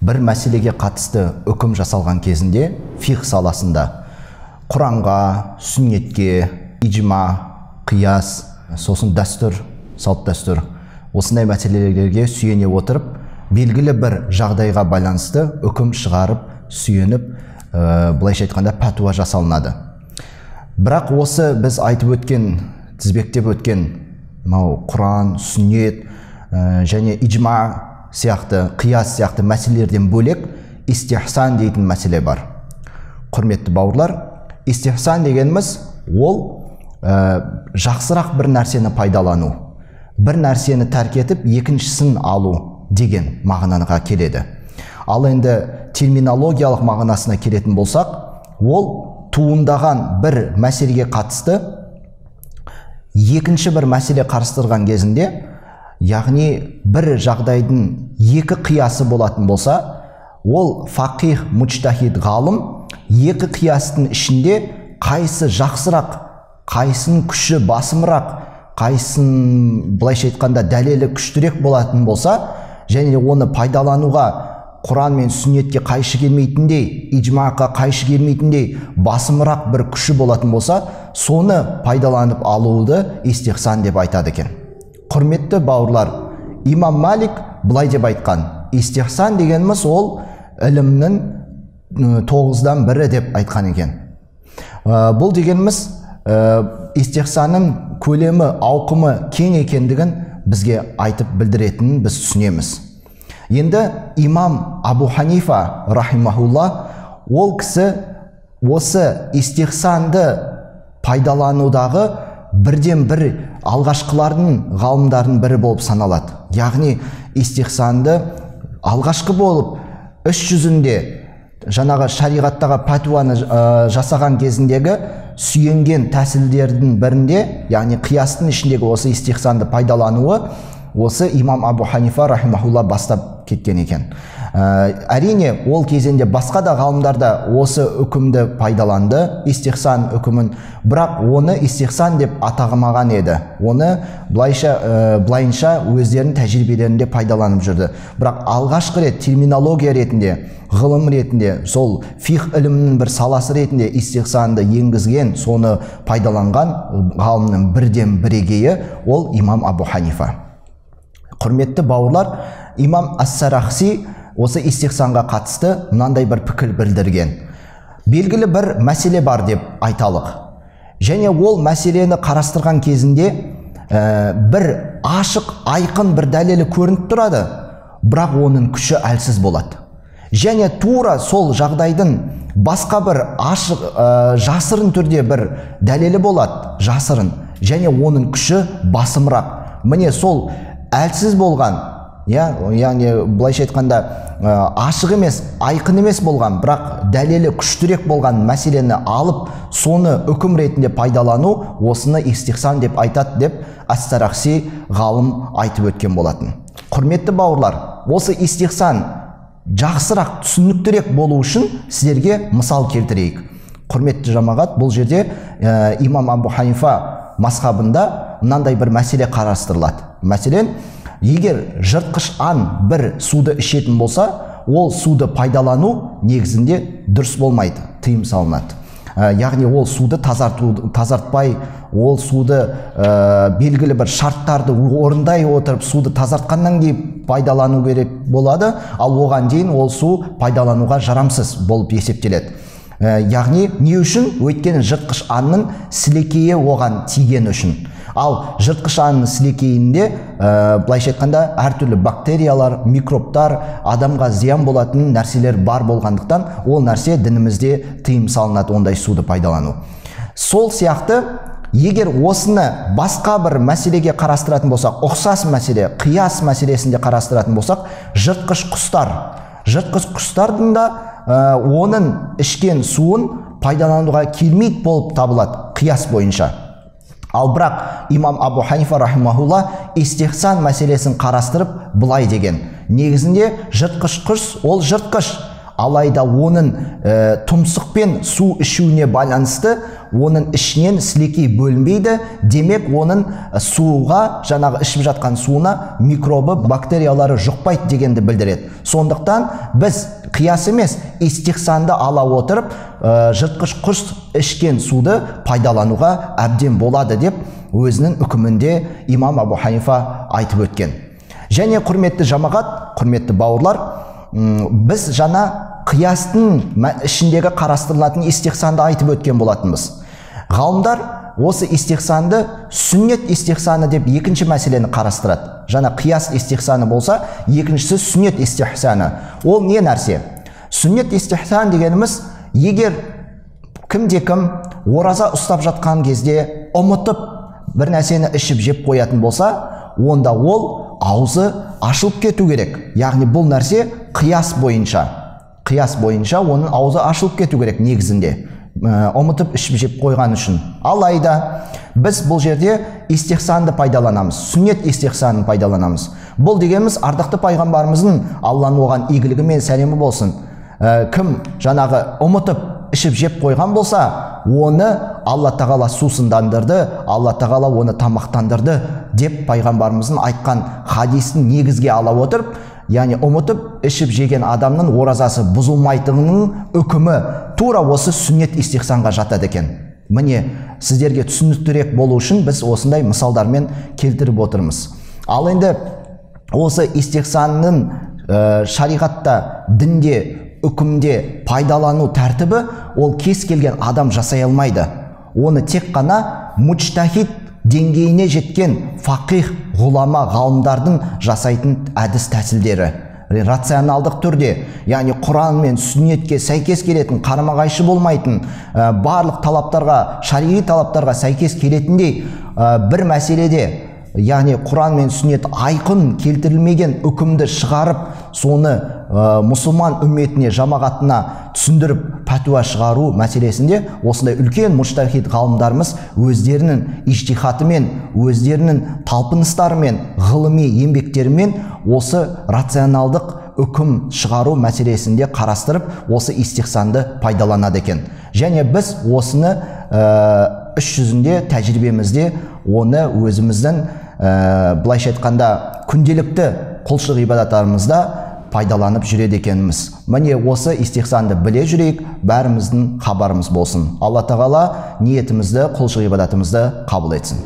Бір мәселеге қатысты үкім жасалған кезінде фиқһ саласында Құранға, сүннетке, ижма, қияс, сосын дәстүр, салт дәстүр, осындай мәселелерге сүйене отырып, белгілі бір жағдайға байланысты үкім шығарып, сүйеніп, былайша айтқанда пәтуа жасалынады. Бірақ осы біз айтып өткен, тізбектеп өткен мынау Құран, сүннет және ижма сияқты, қияс сияқты мәселелерден бөлек истихсан дейтін мәселе бар. Құрметті бауырлар, истихсан дегеніміз ол жақсырақ бір нәрсені пайдалану, бір нәрсені тәрк етіп, екіншісін алу деген мағынаға келеді. Ал енді терминологиялық мағынасына келетін болсақ, ол туындаған бір мәселеге қатысты екінші бір мәселе қарастырған кезінде, яғни бір жағдайдың екі қиясы болатын болса, ол фақих, муджтахид, ғалым екі қиястың ішінде қайсы жақсырақ, қайсының күші басымырақ, қайсының былайша айтқанда дәлелі күштірек болатын болса, және оны пайдалануға Құран мен сүннетке қайшы келмейтіндей, ижмаға қайшы келмейтіндей басымырақ бір күші болатын болса, соны пайдаланып алуды истихсан деп айтады екен. Құрметті бауырлар, имам Малик былай деп айтқан: истихсан дегеніміз ол ілімнің 9-дан бірі деп айтқан екен. Бұл дегеніміз истихсанның көлемі, ауқымы кең екендігін бізге айтып білдіретінін біз түсінеміз. Енді имам Абу Ханифа рахимахулла, ол кісі осы истихсанды пайдаланудағы бірден бір алғашқылардың ғалымдардың бірі болып саналады. Яғни истихсанды алғашқы болып іс жүзінде жаңағы шариғаттағы пәтуаны жасаған кезіндегі сүйенген тәсілдердің бірінде, яғни қиястың ішіндегі осы истихсанды пайдалануы осы имам Абу Ханифа рахимахулла бастап кеткен екен. Әрине, ол кезеңде басқа да ғалымдар да осы үкімді пайдаланды, истихсан үкімін, бірақ оны истихсан деп атамаған еді. Оны былайынша өздерінің тәжірибелерінде пайдаланып жүрді. Бірақ алғашқы рет терминология ретінде, ғылым ретінде, сол фиқһ ілімінің бір саласы ретінде истихсанды енгізген, соны пайдаланған ғалымның бірден бірегейі ол имам Абу Ханифа. Құрметті бауырлар, имам Ас-Сарахси осы истихсанға қатысты мынандай бір пікір білдірген. Белгілі бір мәселе бар деп айталық. Және ол мәселені қарастырған кезінде бір ашық, айқын бір дәлелі көрініп тұрады, бірақ оның күші әлсіз болады. Және тура сол жағдайдың басқа бір ашық, жасырын түрде бір дәлелі болады, жасырын, және оның күші басымырақ. Міне сол әлсіз болған, яғни былайша айтқанда ашық емес, айқын емес болған, бірақ дәлелі күштірек болған мәселені алып, соны үкім ретінде пайдалану, осыны истихсан деп айтады деп Ас-Сарахси ғалым айтып өткен болатын. Құрметті бауырлар, осы истихсан жақсырақ, түсініктірек болу үшін сіздерге мысал келтірейік. Құрметті жамағат, бұл жерде имам Абу Ханифа мазхабында мынандай бір мәселе қарастырылады. Мәселен, егер жыртқыш аң бір суды ішетін болса, ол суды пайдалану негізінде дұрыс болмайды, тыйым салынады. Яғни ол суды тазартпай, ол суды белгілі бір шарттарды орындай отырып, суды тазартқаннан кейін пайдалану керек болады, ал оған дейін ол су пайдалануға жарамсыз болып есептеледі. Яғни не үшін? Өйткені жыртқыш аңның сілекейі оған тиген үшін. Ал жыртқыш аңның сілекейінде, былайша айтқанда, әртүрлі бактериялар, микробтар, адамға зиян болатын нәрселер бар болғандықтан, ол нәрсе дінімізде тыйым салынады, ондай суды пайдалану. Сол сияқты, егер осыны басқа бір мәселеге қарастыратын болсақ, ұқсас мәселе, қияс мәселесінде қарастыратын болсақ, жыртқыш құстар. Жыртқыш құстардың да оның ішкен суын пайдалануға келмейді болып табылады қияс бойынша. Ал бірақ имам Абу Ханифа рахимахулла истихсан мәселесін қарастырып былай деген. Негізінде жыртқыш құс ол жыртқыш. Алайда оның тұмсықпен су ішуіне байланысты оның ішінен сілекей бөлінбейді. Демек, оның суға, жаңағы ішіп жатқан суына микробы, бактериялары жұқпайды дегенді білдіреді. Сондықтан біз қияс емес, истихсанды ала отырып, жыртқыш құс ішкен суды пайдалануға әбден болады деп өзінің үкімінде имам Абу Ханифа айтып өткен. Және құрметті жамағат, құрметті бауырлар, біз жаңа қиястың ішіндегі қарастырылатын истихсанды айтып өткен болатынбыз. Ғалымдар осы истихсанды сүннет истихсаны деп екінші мәселені қарастырады. Жаңа қияс истихсаны болса, екіншісі сүннет истихсаны. Ол не нәрсе? Сүннет истихсан дегеніміз, егер кімде-кім ораза ұстап жатқан кезде ұмытып бір нәрсені ішіп жеп қоятын болса, онда ол аузы ашылып кету керек. Яғни бұл нәрсе қияс бойынша. Қияс бойынша оның аузы ашылып кету керек негізінде. Ұмытып ішіп жеп қойған үшін. Алайда біз бұл жерде истихсанды пайдаланамыз, сүннет истихсанын пайдаланамыз. Бұл дегеніміз ардақты пайғамбарымыздың, Алланың оған игілігі мен сәлемі болсын, кім жаңағы ұмытып ішіп жеп қойған болса, оны Алла Тағала сусындандырды, Алла Тағала оны тамақтандырды деп пайғамбарымыздың айтқан хадисін негізге ала отырып, яғни ұмытып ішіп жеген адамның оразасы бұзылмайтынының үкімі тура осы сүннет истихсанға жатады екен. Міне, сіздерге түсініктірек болу үшін біз осындай мысалдармен келтіріп отырмыз. Ал енді осы истихсанның шариғатта, дінде, үкімде пайдалану тәртібі ол кез келген адам жасай алмайды. Оны тек қана муджтахид деңгейіне жеткен фақих, ғұлама, ғалымдардың жасайтын әдіс тәсілдері. Рационалдық түрде, яғни Құран мен сүннетке сәйкес келетін, қарама-қайшы болмайтын, барлық талаптарға, шариғи талаптарға сәйкес келетіндей бір мәселеде, яғни Құран мен сүннет айқын келтірілмеген үкімді шығарып, соны мұсылман үмметіне, жамағатына түсіндіріп пәтуа шығару мәселесінде осындай үлкен мужтахид ғалымдарымыз өздерінің ижтихатымен, өздерінің талпыныстарымен, ғылыми еңбектерімен осы рационалдық үкім шығару мәселесінде қарастырып, осы истихсанды пайдаланады екен. Және біз осыны іс жүзінде, тәжірибемізде оны өзіміздің былайша айтқанда күнделікті құлшылық ибадаттарымызда пайдаланып жүреді екеніміз. Міне, осы истихсанды біле жүрейік, бәріміздің хабарымыз болсын. Алла Тағала ниетімізді, құлшылық ибадатымызды қабыл етсін.